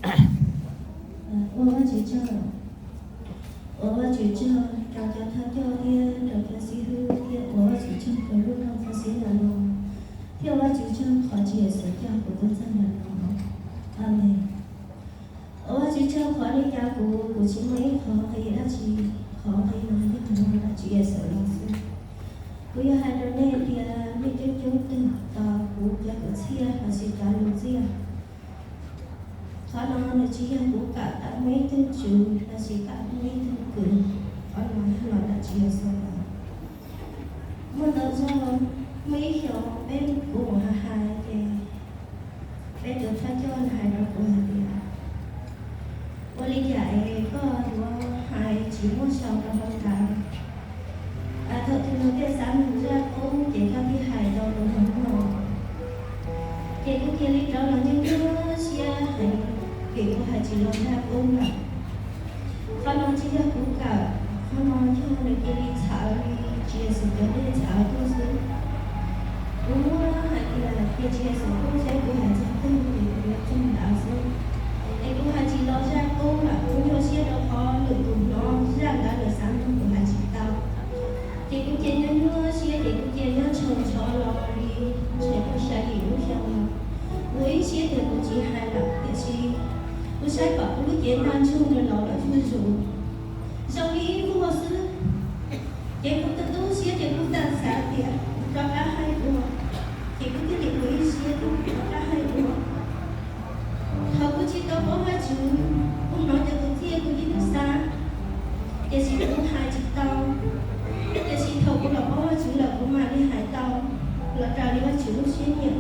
Ua Vajtswv tsaug, ua Vajtswv tsaug rau cov thawj coj thiab rau cov xib hwb thiab ua Vajtswv tsaug rau lub rooj txoj sia ntawm no, thiab ua Vajtswv tsaug qhov Tswv Yexus coj kuv tuaj txog ntawm no. Amees. Ua Vajtswv tsaug qhov li cas kuv, kuv tsis muaj ib qho nqi dab tsi, qhov nqi no yog hnov ntawm Tswv Yexus los xwb. Kuv yuav hais rau nej tias nej coob coob tug tos kuv cov kwv txhiaj los sis cov lus txiaj. Qhov no nws tsis yog kuv kawm tau muaj ib tug tswv los sis kawm muaj ib tug kwv, qhov no yog los ntawm Tswv Yexus lawm. Muaj ntau zaug, muaj ib xyoos peb kuv mus hais hais ces peb tus thawj coj hais rau kuv hais tias, ua li cas es koj yuav hais tsis muaj sau rau hauv ntawv? Thaum twg luag tej xav mloog zaj qub ces koj thiaj hais rau luag mloog no. Ces kuv cia li rov los nyuaj nyuaj siab heev, vim kuv hais tsis los zaj qub lawm. Qhov no tsis yog kuv kawm, qhov no yog nws cia li txhawv li Tswv Yexus cov dej txhawv tuaj xwb. Kuv muab hais tias cia Tswv Yexus pub seb kuv hais txog twg ces kuv yuav txog ntawd xwb. Es kuv hais tsis los zaj qub lawm, kuv nyuaj siab rau qhov lwm tus hnov zaj ntawd lawm xav mloog kuv hais tsis tau. Ces kuv cia nyuaj nyuaj siab ces kuv cia nyob ntshaus ntsho los li ntshe muaj xya yim lub xyoo no. Kuv ib siab tias kuv tsis hais lawm, tiam sis kuv saib kom kuv lub cev ntaj ntsug nws los lawm zuj zus, zoo li ib vuag xwb. Ces kuv tu tu siab ces kuv txawm xav tias kuv rov qab hais dua, ces kuv thiaj li ua ib siab rov qab hais dua. Thaum kuv tsis tau paub Vajtswv, kuv hnov cov kwv txhiaj kuv yeej xav, tiam sis kuv hais tsis tau. Tiam sis thaum kuv los paub Vajtswv lawm kuv mam li hais tau, los raws li Vajtswv lub siab nyiam.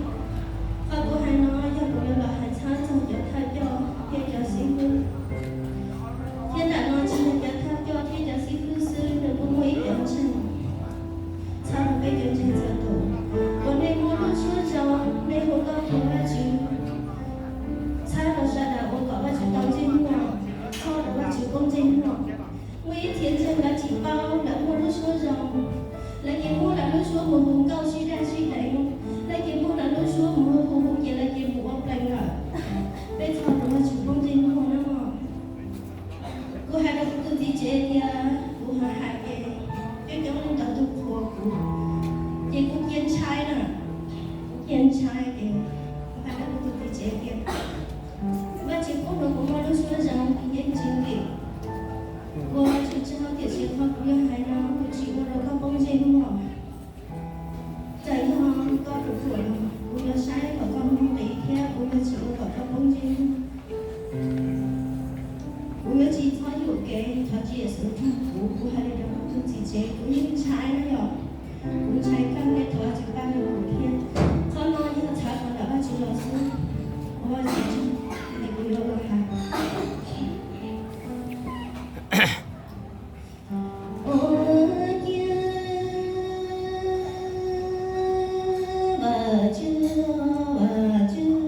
Qhov kuv hais no yog kuv yuav los hais txhawb txog cov thawj coj thiab cov xib hwb. Thiab ntawm no tsis yog cov thawj coj thiab cov xib hwb xwb, nws kuj muaj ib cov ntseeg. Txhawb rau peb cov ntseeg txhua tus, uas nej muaj lub suab zoo, nej hu nkauj qhuas Vajtswv, txhawb rau sawv daws ua kom Vajtswv tau ntsej muag, txhawb rau Vajtswv poob ntsej muag. Muaj ib txhia ntseeg lawv tsis paub, lawv muaj lub suab zoo, lawv ces muab lawv lub suab mus hu nkauj sib daj sib deev, lawv ces muab lawv lub suab mus hu hu ces lawv ces mus ua plees lawm. Peb txhawb rau Vajtswv poob ntsej muag na mog. Kuv hais rau kuv tus txiv tsev tias kuv hais hais ces coob coob leej ntau tus qhuas kuv, ces kuv cia ntshai na, kuv cia ntshai ces kuv hais rau kuv tus txiv tsev tias, Vajtswv pub rau kuv muaj lub suab zoo, kuv yeej tsis nkim. Ua Vajtswv tsaug, tiam sis qhov kuv yuav hais no kuv tsis ua rau koj poob ntsej muag. Txawm yog koj tus ruam los kuv yuav saib kom koj muaj nqis thiab kuv yuav tsis ua kom koj poob ntsej muag. Kuv yuav tsis txhob yuam kev, thov Tswv Yexus nrog kuv, kuv hais li rau kuv tus txiv tsev, kuv yeej ntshai na yom. Kuv ntshai kawg, nej thov Vajtswv pab rau kuv thiab. Qhov no yog txhawb kom ntawm Vajtswv los xwb. Ua Vajtswv tsaug, es kuv yuav los hais. Ua ciav Vajtswv, Vajtswv,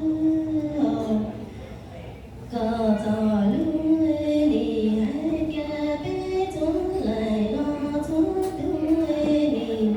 koj txoj lus nim hais tias peb txhua leej los txhua tus nim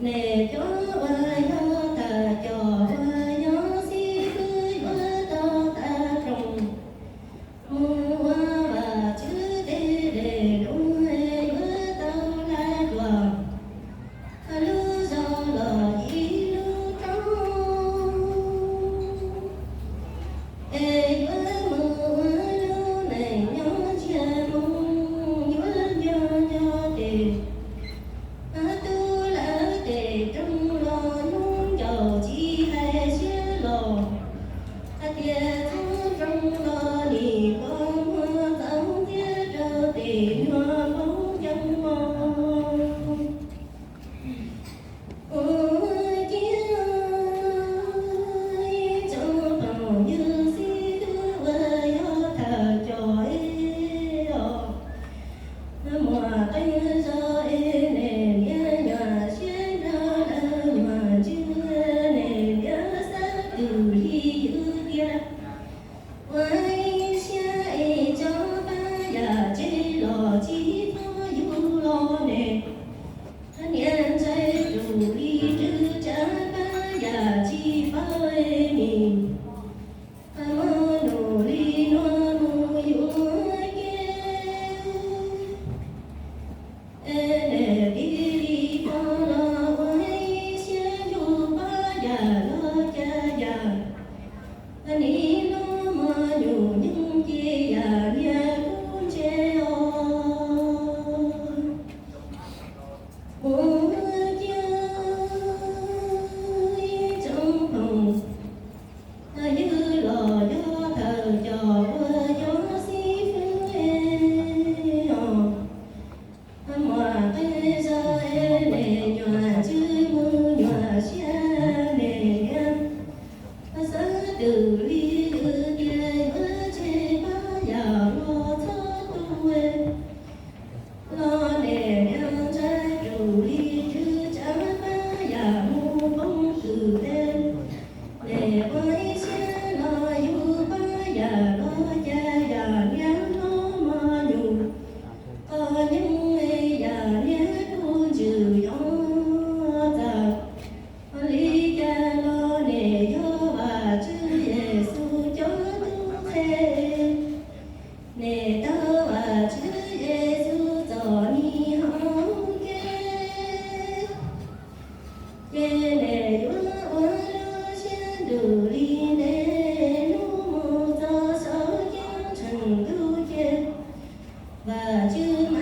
Nej cov uas yog tag cos uas yog xib fwb yuav tau tav roog mus ua Vajtswv tej dej lus, yuav tau lav luam lub zog los ib lub roob. Es yuav mus ua lub neej nyob ntsiag moo, yuav nco nco tes, tub lawv tes roog los hnub ncaus tsis hais siab los, hais tias txhob roog los nim pos muag txaus ntxiab rau tes nyuag npoob ncoo os. Ua ciav ib tsoom phooj ywg xib fwb uas yog thawj coj es os, muaj qee zog es nej niaj nyuaj siab nrog lawv nyuag ntswg, nej niaj xav twg li yus tiag. Ua ib siab es tso pab yam tseg los tsis txhob yug los ne, niaj ntshai tus li rwg tsam pab yam tsis paub es nim muaj num li no mus yuav kev. Es nej tib li ko los ua ib siab yug pab yam los cas yam, nim no mos nyuj nyeej ces yam niag kuj ntse os. Ua ciav ib tsoom phooj ywg los yog thawj coj uas yog xib fwb es os, muaj qee zog es nej nyuaj ntswg mus nyuaj siab, nej niaj xav twg li yus tiag, yuav tseg pab yam los txhob tu es los nej niaj ntshai tus li rwg tsam pab yam mus poob twg es, nej ua ib siab los yug pab yam los cas yam niag hlob mos nyuj, qhov nyeej yam niag kuj ntswg yog txawm li cas los nej yog Vajtswv Yexus cov tub qhe. Nej tau Vajtswv Yexus txom nyem hauv kev, ces nej yuav ua lub siab ntuj li ntev hnub mus txog saum ceeb tsheej ntuj ces, Vajtswv